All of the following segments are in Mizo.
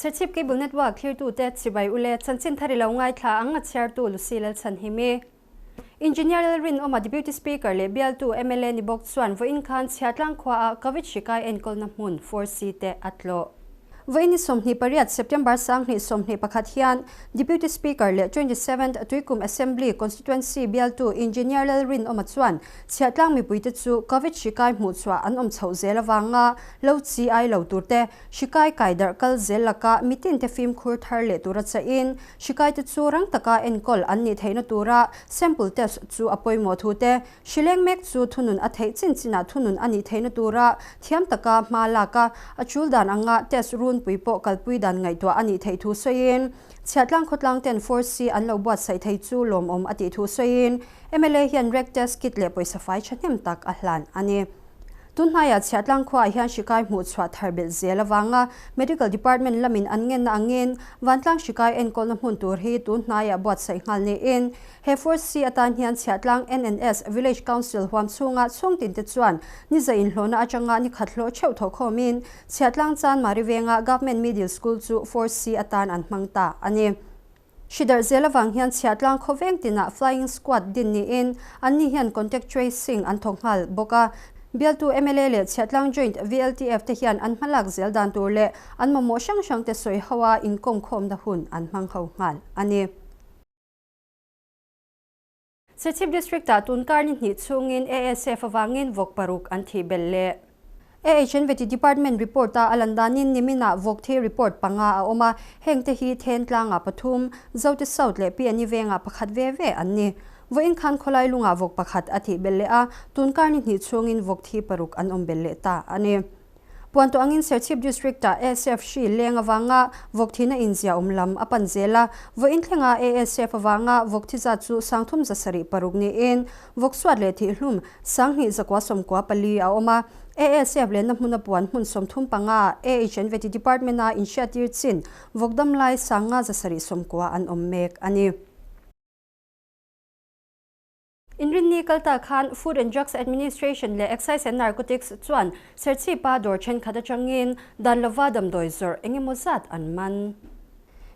Serchhip Cable Network thlirtute chibai ule chanchin thar i lo ngaithla ang a chhiartu Lucy Lalchhanhimi. Engineer Lalrinawma Deputy Speaker leh bialtu mla ni bawk chuan vawiin khan Chhiatlang khuaah Covid hri kai enkawlna hmun 4C te a tlawh. Vawiin ni 28 September 2021 hian Deputy Speaker leh 27th Tuikum Assembly Constituency bialtu Engineer Lalrinawma chuan Chhiahtlang mipuite chu Covid hri kai hmuhchhuah an awm chhoh zel avanga lo chi ai lo turte hri kai kai darh kal zel laka mitinte fimkhur thar leh tura chahin hri kaite chu rang taka enkawl an nih theihna tura sample test chu a pawimawh thu te Hrileng mek chu thunun a theih chin chinah thunun a nih theihna tura thiam taka hma lak a, a tul dan anga test runpui pawh kalpui dan ngaihtuah a nih theih thu sawiin, Chhiahtlang khawtlang ten 4C an lo buatsaih thei chu lawmawm a tih thu sawiin, mla hian rek test kit leh pawisa fai thahnem tak a hlan a ni. Tunhnaiah Chhiahtlang khuaah hian hri kai hmuh chhuah thar belh zel avanga Medical Department lamin an ngenna angin vantlang hri kai enkawlna hmun tur hi tunhnaiah buatsaih nghal niin he Force C atan hian Chhiahtlang NNS Village Council huam chhunga chhungtinte chuan ni za inhlawhna atanga ni khat hlawh theuh thawh khawmin Chhiahtlang Chanmari venga Government Middle School chu Force C atan an hmang ta a ni. Hri darh zel avang hian Chhiahtlang khawveng tinah Flying Squad din niin anni hian contact tracing an thawk nghal bawk a. Bialtu mla leh Chhiahtlang Joint VLTF te hian an hmalak zel dan tur leh an mamawh hrang hrang te sawi ho a inkawmkhawmna hun an hmang ho nghal a ni. Serchhip District-ah tunkar ni hnih chhungin ASF avangin vawk paruk an thih belh leh. AHN Vety Department report-a a lan danin niminah vawk thi report panga a awm a, hengte hi Thentlangah pathum, Zote South leh Piani vengah pakhat ve ve an ni. Vawiin khan khawlai lungah vawk pakhat a thih belh leh a, tunkar ni hnih chhungin vawk thi paruk an awm belh leh ta a ni. Puantu angin Serchhip District-ah ASF hri leng avanga vawk thihna inzia awm lam a pan zel a, vawiin thlenga ASF avanga vawk thi zat chu 3600 niin vawk suat leh thihhlum 2194 a awm a. ASF lenna hmuna puan hmun 35 AHN Vety Department-a inhriattir chin vawk damlai 590 an awm mek a ni. Inrinni kalta khan Food and Drugs Administration leh Excise and Narcotics chuan Serchhipa dawr thenkhat atangin dan lova damdawi zawrh eng emaw zat an man.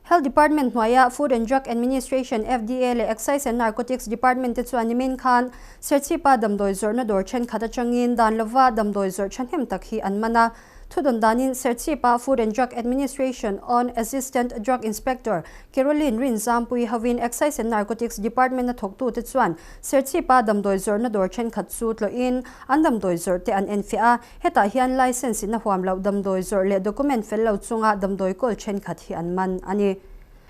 Health Department hnuaia Food and Drug Administration, FDA, leh Excise and Narcotics Department te chuan nimin khan Serchhipa damdawi zawrhna dawr thenkhat atangin dan lova damdawi zawrh thahnem tak hi an man a. Thudawn danin Serchhipa Food and Drug Administration on Assistant Drug Inspector Caroline Rinzampui hovin Excise and Narcotics Department-a thawktute chuan Serchhipa damdawi zawrhna dawr thenkhat chu tlawhin an damdawi zawrh te an enfiah a, hetah hian licence in a huam loh damdawi zawrh leh document fel lo chunga damdawi kawl thenkhat hi an man a ni.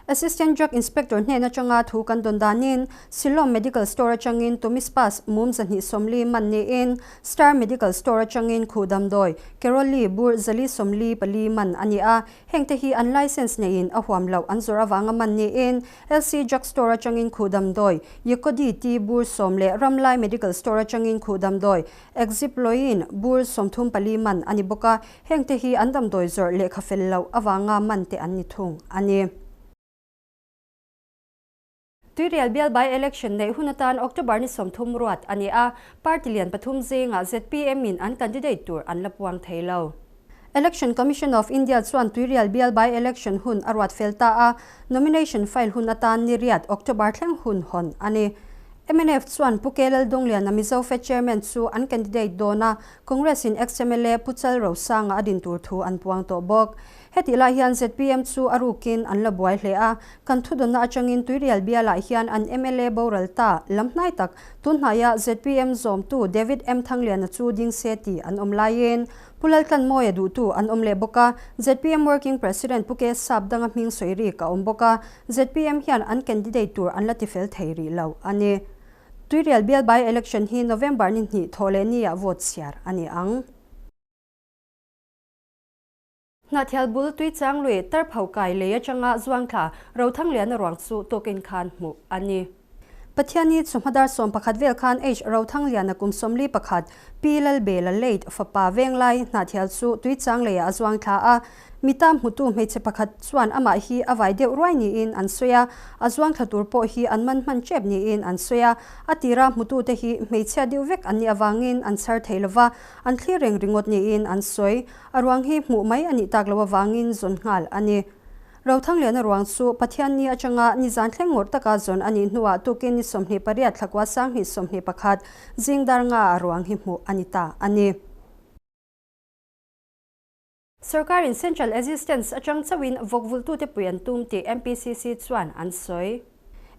Assistant Drug Inspector hnen atanga thu kan dawn danin Silom Medical Store atangin Tumispas mum 240 man niin Star Medical Store atangin Khuh damdawi Keroli bur 444 man a ni a, hengte hi an licence neiin a huam loh an zawrh avanga man niin LC Drug Store atangin Khuh damdawi Yekodi T bur 10 leh Ramlai Medical Store atangin Khuh damdawi Exiploin bur 34 man a ni bawk a, Hengte hi an damdawi zawrh lehkha fel loh avanga man te an ni thung a ni. Tuirial bial by election neih hun atan October ni 30 ruat a ni a, party lian pathum zingah zpm in an candidate tur an la puang thei lo. Election Commission of India chuan Tuirial bial by election hun a ruat fel ta a, nomination file hun atan ni riat October thleng hun hawn a ni. Mnf chuan Pu K Laldongliana Mizo Fed Chairman chu an candidate dawn a, Congress in ex-MLA Pu Chal Rosanga a din tur thu an puang tawh bawk. Hetih lai hian zpm chu a rukin an la buai hle a, kan thudawnna atangin Tuirial bialah hian an mla boral ta lam hnai tak tunhnaiah zpm zawmtu David M Thangliana chu ding se tih an awm laiin Pu Laltlanmawia duhtu an awm leh bawk a, zpm Working President Pu K Sapdanga hming sawi rik a awm bawk a, zpm hian an candidate tur an la tifel thei rih lo a ni. Tuirial bial by election hi November ni hnih thawh leh ni ah vote chhiar a ni ang. Hnahthial bul tui chang lui tarpho kai lei atanga zuangthla Rothangliana ruang chu tukin khan hmuh a ni. Pathiani chawhma dar 11 vel khan H Rothangliana kum 41 Pi Lalbela late fapa venglai Hnahthial chu tui chang leiah a zuangthla a. Mita hmutu hmeichhe pakhat chuan amah hi a vai deuh ruai niin an sawi a, a zuangthla tur pawh hi an man hman tep niin an sawi a. A tira hmutute hi hmeichhia deuh vek an nih avangin an chhar thei lova, an thlir reng ringawt niin an sawi. A ruang hi hmuh mai a nih tak loh avangin zawn nghal a ni. Rothangliana ruang chu Pathianni atanga nizan thleng ngawrh taka zawn a nih hnuah tukin ni 28 thlakua 2021 zingdar nga a ruang hi hmuh a ni ta a ni. Sarkarin Central Assistance atang chawin vawkvultute pui an tum tih MPCC chuan an sawi.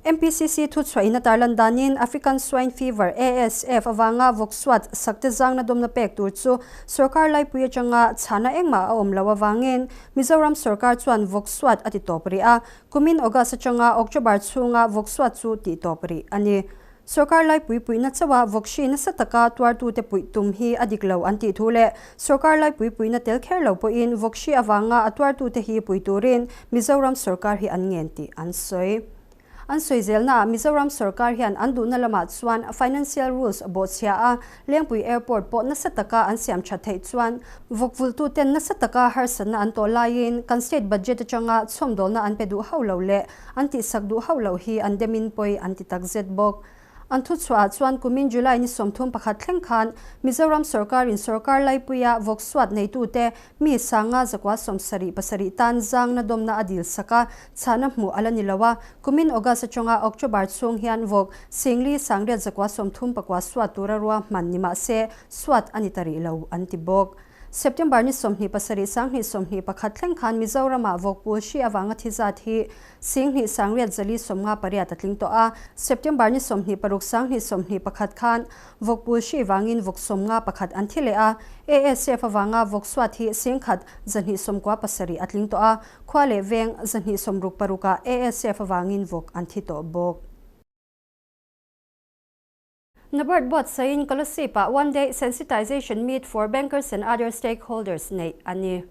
MPCC thuchhuahin a tarlan danin African Swine Fever, ASF, awanga vawksuat sakte zangna dawmna pek tur chu sarkar laipui atanga chhana engmah a awm lo awangin Mizoram sarkar chuan vawksuat a ti tawp rih a, kumin August atanga October chhunga vawksuat chu ti tawp rih a ni. Sarkar laipui puihna chawa vawkshi nasa taka tuartute puih tum hi a dik lo an tih thu leh sarkar laipui puihna tel kher lo pawhin vawkshi awanga a tuartute hi pui turin Mizoram sarkar hi an ngen tih an sawi. An sawi zelna Mizoram sarkar hian an duhna lamah chuan financial rules bo chhia a Lengpui Airport pawh nasa taka an siam tha theih chuan vawkvultu ten nasa taka harsatna an tawh laiin kan state budget atanga chhawmdawlna an pe duh hauh lo leh an tihsak duh hauh lo hi an demin pawi an ti tak zet bawk. An thu chhuah chuan kumin July ni 31 thleng khan Mizoram sarkarin sarkar laipuia vawksuat neitute mi sanga zakwa 77 tan zangna dawmna a dil saka chhana hmu ala ni lowa kumin August atanga October chhung hian vawk singli sangriat zakwa 34 suat tura ruwa hman ni ma se suat ani tari lo an ti bawk. September ni 27 2021 thleng khan Mizorama vawkpul hri awanga thizat hi singhnih sangriat zali 58 atling to a September ni 26 2021 khan vawkpul hri wangin vawk 51 an thile a ASF awanga vawk suat hi singkhat 297 atling to a khwale veng 266 a ASF awangin vawk an thi to bawk. NABARD bot sain Kolosipa one day sensitization meet for bankers and other stakeholders nei ani.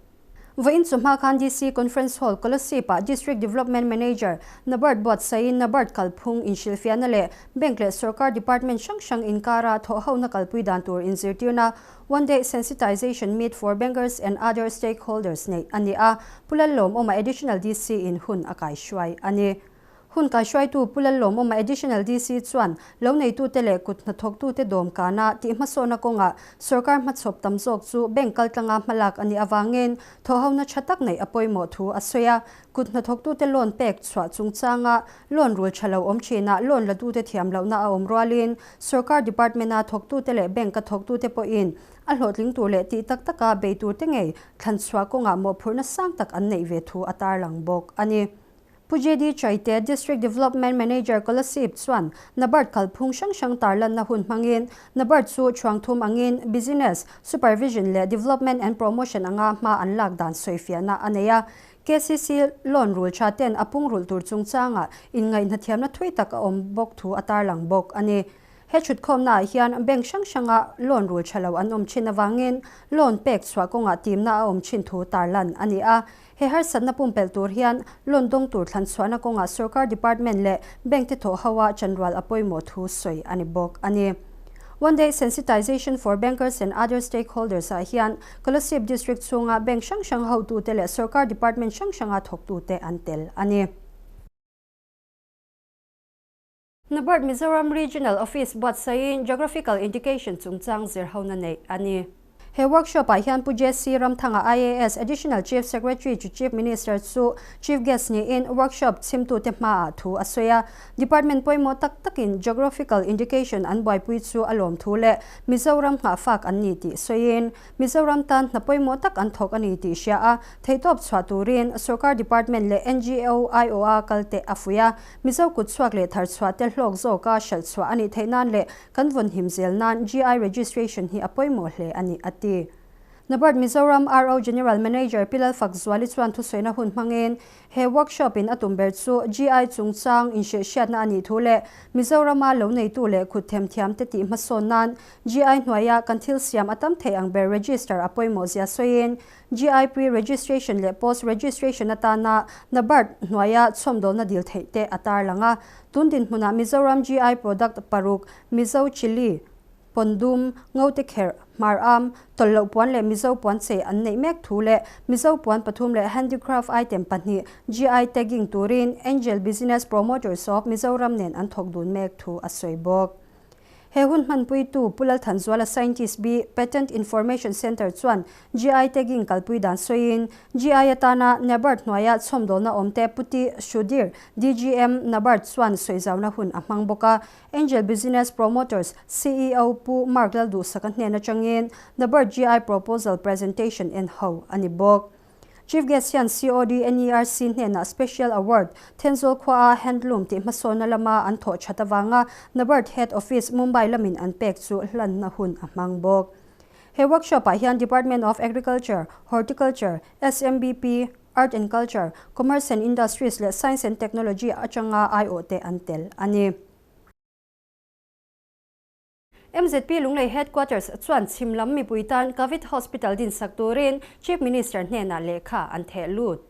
Voin chuma khan DC Conference Hall Kolosipa District Development Manager NABARD bot sain NABARD kalphung in shilfiana le bank le sarkar department sang sang inkara tho ho na kalpui dan tur in zirtirna one day sensitization meet for bankers and other stakeholders nei ani a Pulalom oma additional DC in hun akai shuai ani. Hun ka shuai tu Pulalom oma additional DC chuan lo nei tu te le kut na thok tu te dawm kana ti hmasawna kawnga sarkar hmachhawp tam zawk chu bank kaltlanga hmalak ani awangin thawhona thatak nei apawimawh thu a sawi a kut na thok tu te loan pek chhuah chungchanga loan rul thalo awm thina loan la tu te thiam lohna a awm rualin sarkar department a thok tu te leh bank a thok tu te pawhin a hlawhtling tur leh tih tak taka bei tur te ngei thlan chhuah kawnga mawhphurhna sang tak an neih ve thu a tarlang bawk ani. Pu JD Chaite District Development Manager Kolasib chuan NABARD kalphung hrang hrang tarlan na hun hmangin NABARD chu thuang thum angin Business Supervision le Development and Promotion anga hma an lak dan sawifiahna a nei a KCC loan rul tha ten a pung rul tur chungchanga inngaihna thiamna thui tak a awm bawk thu a tarlang bawk ani. He thut khawmna ah hian bank hrang hranga loan rul thalo an awm thin awangin loan pek chhuah kawnga timna a awm thin thu tarlan ani a. He harsatna pumpel tur hian loan dawng tur thlan chhuahna kawnga sarkar department le bank te thaw hawa chanrual apawimawh thu sawi ani bawk ani. One day sensitization for bankers and other stakeholders ah hian Kolasib district chhunga bank hrang hrang ho tu te leh sarkar department hrang hranga thawk tu te an tel ani. NABARD Mizoram Regional Office buatsain Geographical Indication chungchang zirhona nei ani. He workshop ah hian Pu JC Ramthanga IAS Additional Chief Secretary to Chief Minister chu Chief Guest ni in workshop chimtu te hma ah thu a sawi a Department pawimawh tak takin Geographical Indication an buaipui chu a lawm thu leh Mizoram nghah fak an ni tih sawiin Mizoram tan hna pawimawh tak an thawk ani tih hria a theitawp chhuah turin sarkar department leh NGO IOA kalte a fuih a Mizo kut chhuak leh thar chhuah te hlawk zawka hralh chhuah ani theih nan leh kan vawn him zel nan GI registration hi a pawimawh hle ani a ti. NABARD Mizoram RO General Manager Pilal Fakzuali chuan thusawina hun hmangin he workshop in a tum ber chu GI chungchang in hrilhhriatna ani thu leh Mizorama lo neitu leh khut them thiam te tih hmasawn nan GI hnuaia kan thil siam a tam thei ang ber register a pawimawh zia sawiin GI pre-registration leh post-registration atana NABARD hnuaia chhawmdawlna dil theih te a tarlang a. Tun dinhmunah Mizoram GI product paruk Mizo Chilli, Pondum, Ngote Kher, Hmar Am, Tawlhloh Puan leh Mizo Puan chei an neih mek thu leh Mizo Puan pathum leh Handicraft item pahnih GI tagging turin Angel Business Promoters of Mizoram nen an thawk dun mek thu a sawi bawk. He hun hmanpuitu Pu Lalthanzuala Scientist B Patent Information Centre chuan GI tagging kalpui dan sawiin GI atana NABARD hnuaia chhawmdawlna awmte Puti Sudhir, DGM, NABARD chuan sawizauna hun a hmang bawk a. Angel Business Promoters ceo Pu Mark Lalduhsaka hnen atangin NABARD GI Proposal Presentation en ho a ni bawk. Chief Guest hian COD NERC hnenah Special Award, Thenzawl khuaa Handloom tih hmasawnna lama an thawh that avanga NABARD Head Office, Mumbai lamin an pek chu hlanna hun a hmang bawk. He workshop-ah hian Department of Agriculture, Horticulture, SMBP, Art and Culture, Commerce and Industries leh Science and Technology atanga aiawhte an tel a ni. MZP Lunglei Headquarters chuan chhim lam mipui tan Covid Hospital dinsak turin Chief Minister hnenah lehkha an theh lut.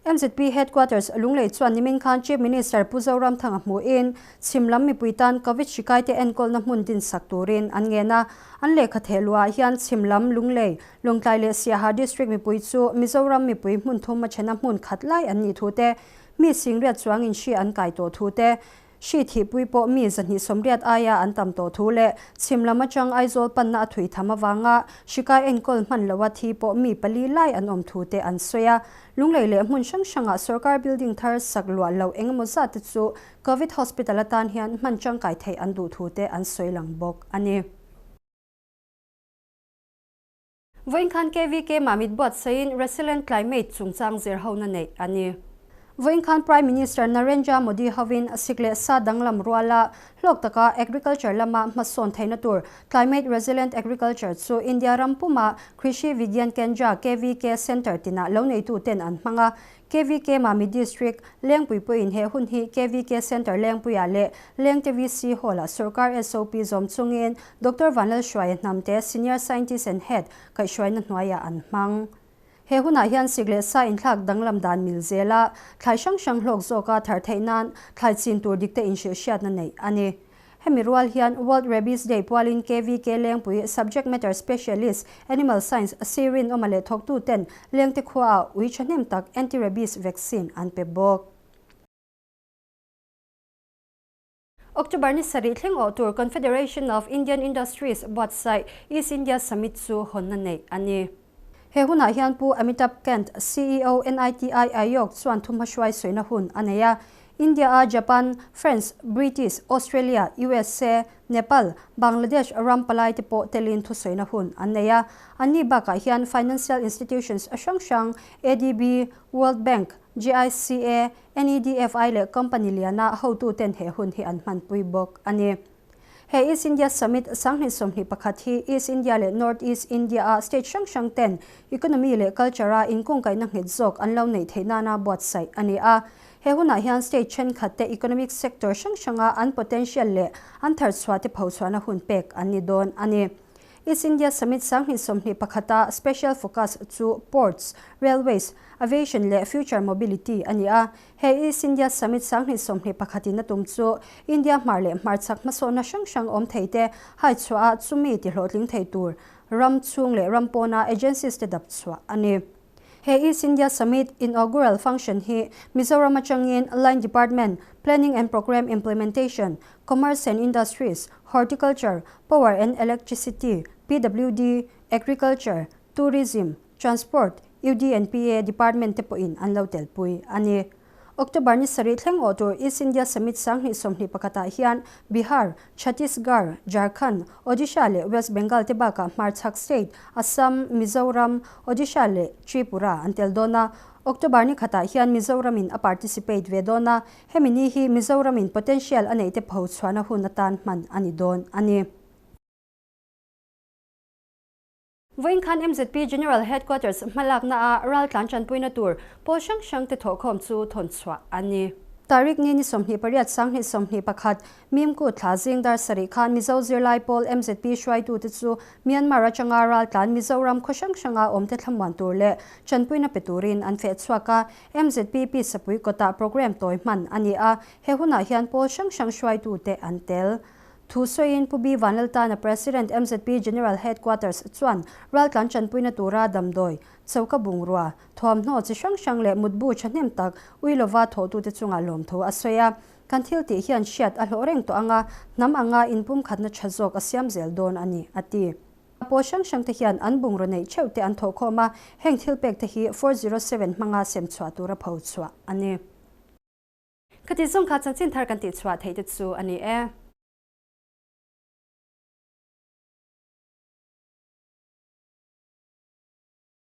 MZP Headquarters Lunglei chuan nimin khan Chief Minister Pu Zoramthanga hmuhin chhim lam mipui tan Covid hrikaite enkawlna hmun dinsak turin an ngen a. An lehkha theh luhah hian chhim lam Lunglei, Lawngtlai leh Siaha District mipui chu Mizoram mipui hmun thum a thena hmun khat lai an nih thu te, mi singriat chuangin hri an kai tawh thu te, Hri thihpui pawh mi 280 aia an tam tawh thu leh chhim lam atang Aizawl panna a thui tham avanga hrikai enkawl hman loha thi pawh mi pali lai an awm thu te an sawi a. Lunglei leh hmun hrang hrangah sorkar building thar sak luah loh eng emaw zat te chu Covid Hospital atan hian hman tangkai theih an duh thu te an sawi lang bawk a ni. Vawiin khan KVK Mamit buatsaiin Resilient Climate chungchang zirhona neih a ni. Vawiin khan Prime Minister Narendra Modi hovin sik leh sa danglam ruala hlawk taka agriculture lama hmasawn theihna tur Climate Resilient Agriculture chu India ram puma Krishi Vigyan Kendra, KVK, Centre tinah lo neituten an hmang a. KVK Mami District, Lengpui pawhin he hun hi KVK Centre Lengpuiah leh Lengte VC Hall-ah Sorkar SOP zawm chungin Doctor Vanlalhruaia Hnamte, Senior Scientist and Head, kaihhruaina hnuaiah an hmang. He hunah hian sik leh sa inthlak danglam dan mil zela thlai hrang hrang hlawk zawka thar theih nan thlai chin tur dikte inhrilhhriatna neih a ni. Hemi rual hian World Rabies Day pualin KVK Lengpui Subject Matter Specialist, Animal Science, Sirin awma leh thawktu ten Lengte khuaah ui thahnem tak anti-rabies vaccine an pe bawk. October ni sarih thleng awh tur Confederation of Indian Industries buatsaih East India Summit chu hawnna neih a ni. He hunah hian Pu Amitabh Kant, ceo NITI Aayog chuan thumhma hruai sawina hun a nei a. India-a Japan, France, British, Australia, usa, Nepal, Bangladesh ram palai te pawh telin thusawina hun an nei a. Anni bakah hian financial institutions hrang hrang ADB, World Bank, GICA, NEDFI leh company liana hotuten he hun hi an hmanpui bawk a ni. He East India Summit 2021 hi East India leh North East India-a state hrang hrang ten economy leh culture-a inkungkaihna nghet zawk an lo neih theih nana buatsaih a ni a. He hunah hian state thenkhat te economic sector hrang hranga an potential leh an tharchhuah te phochhuahna hun pek an ni dawn a ni. East India Summit 2021-a special focus chu ports, railways, aviation leh future mobility a ni a. He East India Summit 2021 in a tum chu India hmar leh hmarchhak hmasawnna hrang hrang awm thei te haichhuah a chumi tihlawhtling thei tur ram chhung leh ram pawna agencies te dap chhuah a ni. He East India Summit inaugural function hi Mizoram atangin Line Department, Planning and Programme Implementation, Commerce and Industries, Horticulture, Power and Electricity, PWD, Agriculture, Tourism, Transport, UD and PA Department te pawhin an lo telpui a ni. October ni sarih thleng awh tur East India Summit 2021-ah hian Bihar, Chhattisgarh, Jharkhand, Odisha leh West Bengal te bakah hmarchhak state, Assam, Mizoram, Odisha leh Tripura an tel dawn a. October ni khatah hian Mizoramin a participate ve dawn a, hemi ni hi Mizoramin potential a neih te pho chhuahna hun atan hman a ni dawn a ni. Vawiin khan MZP General Headquarters hmalakna a raltlan tanpuina tur pawl hrang hrang te thawhkhawm chu thawn chhuah a ni. Tarik ni ni 28 2021 Mimku thla zing dar sarih khan Mizo zirlai pawl MZP hruaitu te chu Myanmar atanga raltlan Mizoram khaw hrang hranga awm te thlamuan tur leh tanpuina pe turin an feh chhuak a. MZP pi sapui kawtah program tawi hman a ni a, he hunah hian pawl hrang hrang hruaitu te an tel. Thu sawiin Pu B Vanlaltana President MZP General Headquarters chuan raltlan tanpuina tura damdawi, choka bungrua, thuamhnaw chi hrang hrang leh mutbu thahnem tak ui lova thawhtute chunga lawmthu a sawi a. Kan thil tih hian hriat a hlawh reng tawh ang a, hnam anga inpumkhatna tha zawk a siam zel dawn a ni, a ti. Pawl hrang hrang te hian an bungraw neih theuh te an thawhkhawm a, heng thilpek te hi 407 hmanga sem chhuah tura pho chhuah a ni. Khati zawng kha chanchin thar kan tihchhuah theih te chu a ni e.